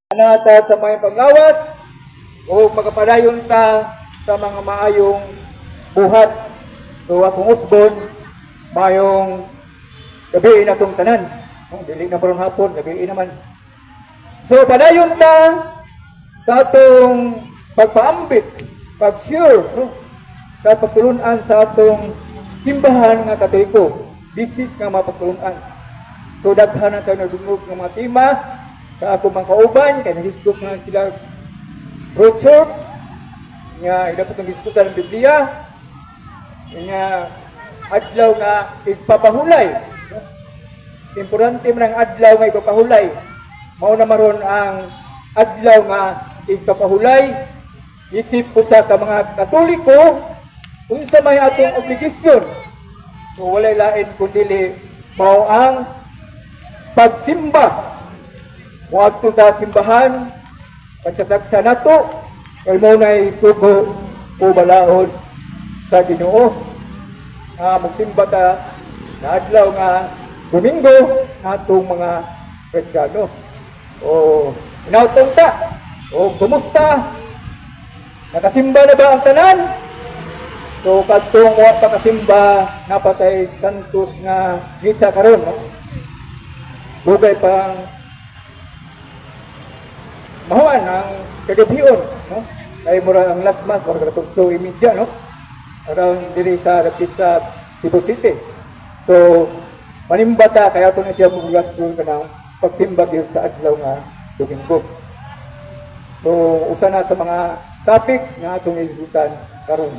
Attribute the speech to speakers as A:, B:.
A: Anata sa mga panglawas o magapadayon ta sa mga maayong buhat. So akong usbon, maayong gabi na itong tanan. Oh, dili na karon hapon, gabi naman. So padayon ta sa atong pagpaambit, pag-sure, no, sa pagtulunan sa atong simbahan nga Katoliko, bisig nga mapagtulunan. So daghan na tayo nagdungog ng mga tema sa ako mga kauban, kay nahisgot na sila pro church, nga dapat ang hisgutan ng Biblia, nga adlaw nga igpapahulay. Importante man ang adlaw nga igpapahulay. Mao na maron ang adlaw nga igpapahulay. Isip usa ka mga Katoliko, unsa may atong obligasyon? So walay lain kundi mao ang pagsimba. Moadto ta simbahan, pagsatagsa nato, kay mao nay sugo o balaod sa Ginoo. Nga magsimba ta sa adlaw nga Domingo natong mga Kristiyanos. O inautong ta, o kumusta? Nakasimba na ba ang tanan? So kadtong wa pa kasimba, napatay santos nga misa karon, no? Dugay pang mahuan ang kagabion, no? Kay mura ang last mass mura 8:30, no? Around diri sa dapit sa Cebu City. So manimba ta kaya ato na siya obligasyon kanang pagsimba gyud sa adlaw nga Domingo. So usa na sa mga topic nga atong ihisgutan karon.